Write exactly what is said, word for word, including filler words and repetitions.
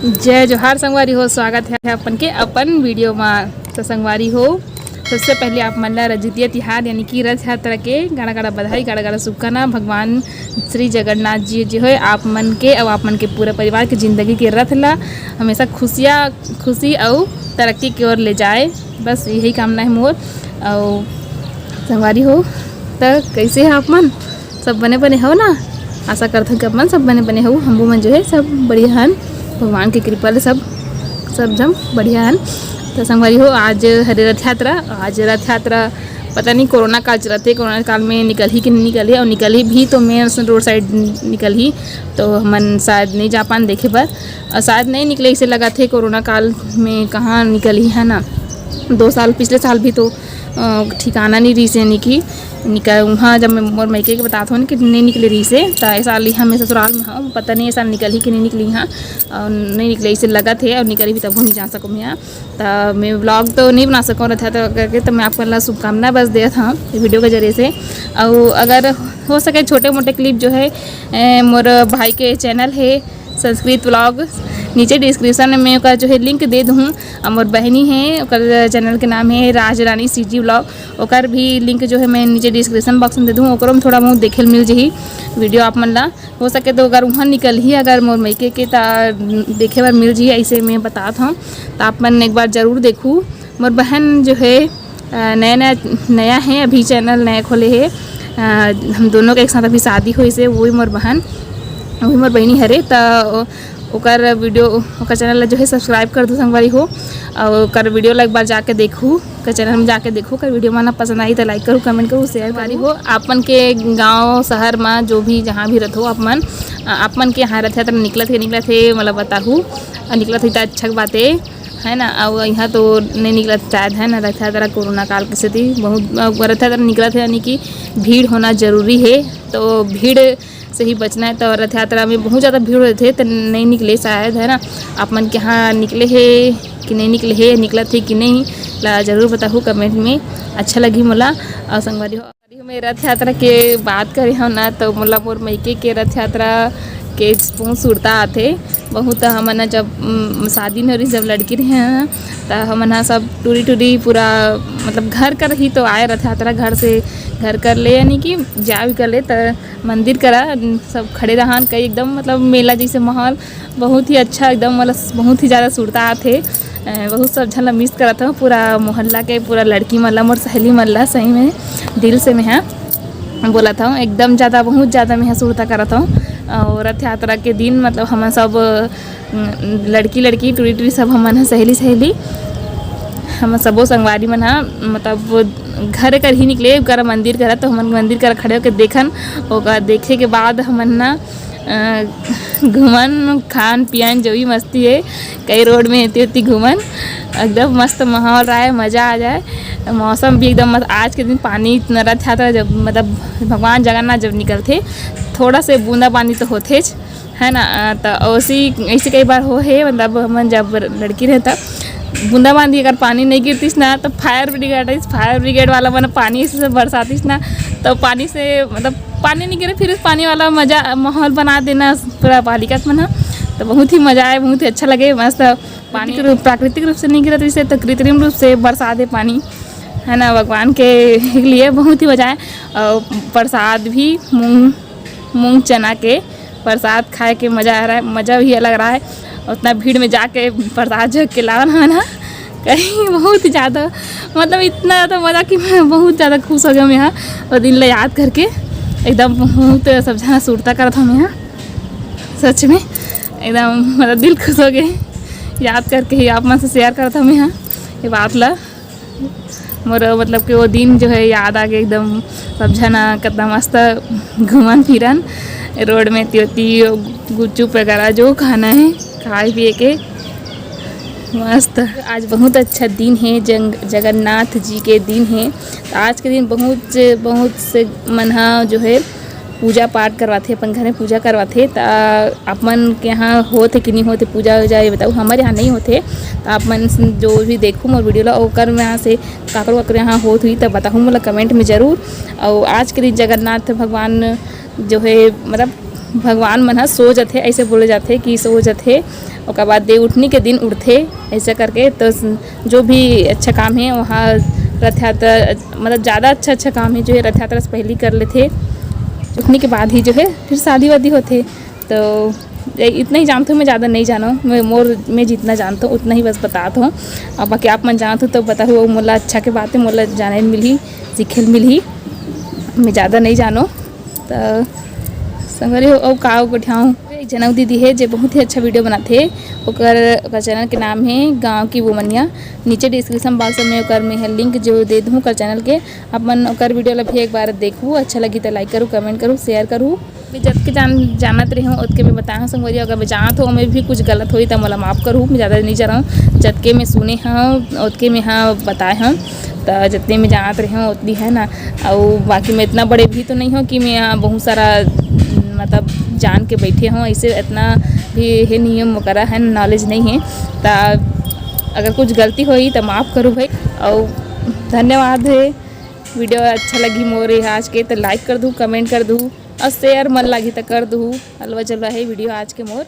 जय जोहार संगवारी हो, स्वागत हे अपन के अपन वीडियो मा। तो संगवारी हो, सबसे पहले आप मन ला रजतिया तिहार यानी कि रथ यात्रा के गाड़ा गाड़ा बधाई, गाड़ा गाड़ा शुभकामना। भगवान श्री जगन्नाथ जी जो है आप मन के अउ आप मन के पूरा परिवार के जिंदगी के रथ ला हमेशा खुशिया खुशी अउ तरक्की की ओर ले जाए, बस यही कामना है मोर। अउ संगवारी हो, त कैसे है आप मन? सब बने बने हो ना? आशा करथन कि अपन सब बने बने हो। हमू मन जो है सब बढ़िया हन, भगवान के कृपा ले सब सब झन बढ़िया हन। तो संगवारी हो, आज हरे रथ यात्रा। आज रथ यात्रा पता नहीं कोरोना काल चलत हे, कोरोना काल में निकलही कि नहीं निकलही, और निकलही भी तो मेन रोड साइड निकलही, तो हमन शायद नहीं जा पान देखे बर, और शायद नहीं निकले इसे लगत हे। कोरोना काल में कहाँ निकलही, है ना? दो साल, पिछले साल भी तो अ, ठिकाना नहीं रहिस हे, यानी कि निकल वहाँ जब मैं मोर मइके के बतात हूँ कि नहीं निकले रहिस हे, त ऐसा साल यहाँ मैं ससुराल में हूँ, पता नहीं ऐसा निकलही कि नहीं निकलही, हाँ, और नहीं निकले इसे लगत हे, और निकलही भी तब नहीं जा सकूँ यहाँ। त मैं व्लॉग तो नहीं बना सकूँ रथ यात्रा करके, तो मैं आप मन ला शुभकामना बस देत हूँ ये वीडियो के जरिए से। और अगर हो सके छोटे मोटे क्लिप जो है, ए, मोर भाई के चैनल है संस्कृत व्लॉग, नीचे डिस्क्रिप्शन में ओकर जो है लिंक दे दूँ। और मोर बहनी है, ओकर चैनल के नाम है राज रानी सीजी व्लॉग, ओकर भी लिंक जो है मैं नीचे डिस्क्रिप्शन बॉक्स में दे दूँ। ओकरो में थोड़ा बहुत देखे ल मिल जही वीडियो आप मन ला। हो सके तो अगर उहाँ निकलही, अगर मोर मइके के, त देखे बर मिल जही, ऐसे मैं बतात हूँ। तो आप मन एक बार जरूर देखू। मोर बहन जो है अ, नया नया नया है, अभी चैनल नया खोले है। अ, हम दोनों का एक साथ अभी शादी होइस हे, वही मोर बहन, वही मोर बहनी हरे। त ओ-, ओकर वीडियो, ओकर चैनल ला जो है सब्सक्राइब कर दू संगवारी हो, और ओकर वीडियो ला एक बार जाके देखू, ओकर चैनल में जाके देखू। ओकर वीडियो मन पसंद आई तो लाइक करू, कमेंट करू, शेयर करू। हो आप मन के गांव शहर में जो भी जहाँ भी रहथो आप मन, अ, आप मन के यहाँ रथ यात्रा निकलत हे, निकलत हे, मोला बताहू, और निकलत हे तो अच्छा के बात है। है ना, अउ यहाँ तो नहीं निकलत शायद, है ना, रथ यात्रा कोरोना काल के सेती बहुत, अ, रथ यात्रा निकलत हे, यानी कि भीड़ होना जरूरी है, तो भीड़ से ही बचना है। तो रथ यात्रा में बहुत ज़्यादा भीड़ होथे, तो नहीं निकले शायद, है ना। आप मन के यहाँ निकले हे कि नहीं निकले हे, निकलत हे कि नहीं, ला जरूर बताहू कमेंट में, अच्छा लगी मोला। और संगवारी हो, मैं रथ यात्रा के बात करे हव ना, तो मोला मोर मइके के रथ यात्रा के बहुत सुरता आथे। बहुत हमन ह जब, उम, शादी नइ रहिस, जब लड़की रहे हन, त हमन ह सब टूरी टूरी पूरा, मतलब, घर कर ही तो आए रथ यात्रा, घर से, घर कर ले, यानी कि जा भी कर ले, त मंदिर करा सब खड़े रहन, कई एकदम, मतलब, मेला जैसे माहौल। बहुत ही अच्छा, एकदम, मतलब, बहुत ही ज़्यादा सुरता आथे। अ, बहुत सब झन ला मिस करत हव, पूरा मोहल्ला के, पूरा लड़की मन ला, मोर सहेली मन ला, सही में दिल से मैं ह बोलत हव, एकदम ज़्यादा, बहुत ज़्यादा मैं ह सुरता करत हव। और रथ यात्रा के दिन, मतलब, हमन सब, अ, लड़की लड़की, टूरी टूरी, सब हमन ह, सहेली सहेली, हमन सबो संगवारी मन ह, मतलब, घर कर ही निकले, कर मंदिर करा, तो हमन मंदिर करा खड़े होके देखन, ओकर देखे के बाद हमन ना अ, घूमन, खान पियन, जो भी मस्ती है, कई रोड में एती ओती घूमन। एकदम मस्त माहौल रहा है, मज़ा आ जाए। मौसम भी एकदम मस्त। आज के दिन पानी इतना रथ यात्रा जब, मतलब, भगवान जगन्नाथ जब निकलथे, थोड़ा से बूंदा बांदी तो होथेच, है ना। अ, तो ऐसी, ऐसे कई बार हो है, मतलब, हमन जब लड़की रहे तब बूंदा बांदी अगर पानी नहीं गिरतीस ना, तो फायर ब्रिगेड आइस, फायर ब्रिगेड वाला मन पानी से बरसातीस ना, तो पानी से, मतलब, पानी नहीं गिरे, फिर उस पानी वाला मजा, माहौल बना देना पूरा बालिका मन ह। तो बहुत ही मजा आए, बहुत ही अच्छा लगे, मस्त पानी। प्राकृतिक रूप, प्राकृतिक रूप से नहीं गिरत, इसे तो कृत्रिम रूप से बरसा दे पानी, है ना, भगवान के लिए। बहुत ही मजा आए। और प्रसाद भी मूंग, मूंग चना के प्रसाद खाए के मजा आ रहा है, मजा भी अलग रहा है। उतना भीड़ में जाके प्रसाद जो के लावन है ना, कहीं बहुत ही ज़्यादा, मतलब, इतना ज़्यादा मज़ा कि मैं बहुत ज़्यादा खुश हो गया मैं यहाँ, वो दिन ला याद करके एकदम बहुत सब झन सुरता करत हव मैं यहाँ, सच में एकदम, मतलब, दिल खुश हो गए याद करके ही आप मन से शेयर करत हव मैं यहाँ ये बात ला। मोर, मतलब, कि वो दिन जो है याद आ गए एकदम। सब झन कितना मस्त घूमन फिरन रोड में, एती ओती गुपचुप वगैरह जो खाना है, खाए पिए के मस्त। आज बहुत अच्छा दिन है, जंग-, जगन्नाथ जी के दिन है। तो आज के दिन बहुत, बहुत से मन ह जो है पूजा पाठ करवाथे, अपन घर में पूजा करवाथे। त आप मन के यहाँ होत हे कि नहीं होत हे पूजा वूजा, ये बताओ। हमारे यहाँ नहीं होत हे, त आप मन जो भी देखू मोर वीडियो ला, ओकर में यहाँ से काकरो काकरो यहाँ होत हुई, त बताहू मोला कमेंट में जरूर। और आज के दिन जगन्नाथ भगवान जो है, मतलब, भगवान मन ह सो जथे, ऐसे बोले जाथे कि सो जथे। ओकर बाद देवउठनी के दिन उठथे, ऐसा करके। तो स-, जो भी अच्छा काम है वहाँ रथ यात्रा, मतलब ज़्यादा अच्छा अच्छा काम है जो है रथ यात्रा से पहले कर लेथे। उठने के बाद ही जो है फिर शादी वादी होथे। तो ए-, इतना ही जानथों, मैं ज़्यादा नहीं जानों। मैं मोर मैं जितना जानथों उतना ही बस बतात हों। अब बाकी आप मन जानथो तो बताहू, अउ मोला अच्छा के बात है, मोला जाने ल मिलही, सीखे ल मिलही। मैं ज़्यादा नहीं जानों। तो संगवारी हो, अउ का गोठियाऊँ, एक जनऊ दीदी है जे बहुत ही अच्छा वीडियो बनाथे। ओकर ओकर चैनल के नाम है गाँव की वुमनिया। नीचे डिस्क्रिप्शन बॉक्स में ओकर मैं लिंक जो दे दूँ ओकर चैनल के, आप मन ओकर वीडियो ला भी एक बार देखू, अच्छा लगी तो लाइक करू, कमेंट करू, शेयर करू। मैं जतके जान जानत रहे हूँ ओतके मैं बताए हूँ संगवारी। अगर मैं जानत हूँ ओमे भी कुछ गलत होई तो मोला माफ़ करू, मैं ज़्यादा नहीं जानूँ। जतके मैं सुने हूँ ओतके मैं हाँ बताए हूँ। तो जितने मैं जानत रहे हूँ उतनी है ना। और बाकी मैं इतना बड़े भी तो नहीं हूँ कि मैं यहाँ बहुत सारा मतलब जान के बैठे हूँ, ऐसे इतना भी है नियम वगैरह है, नॉलेज नहीं है। तो अगर कुछ गलती होई तो माफ़ करू भाई। और धन्यवाद है। वीडियो अच्छा लगी मोर आज के तो लाइक कर दू, कमेंट कर दू और शेयर मन लगी तो कर दू। अलवा जलवा है वीडियो आज के मोर।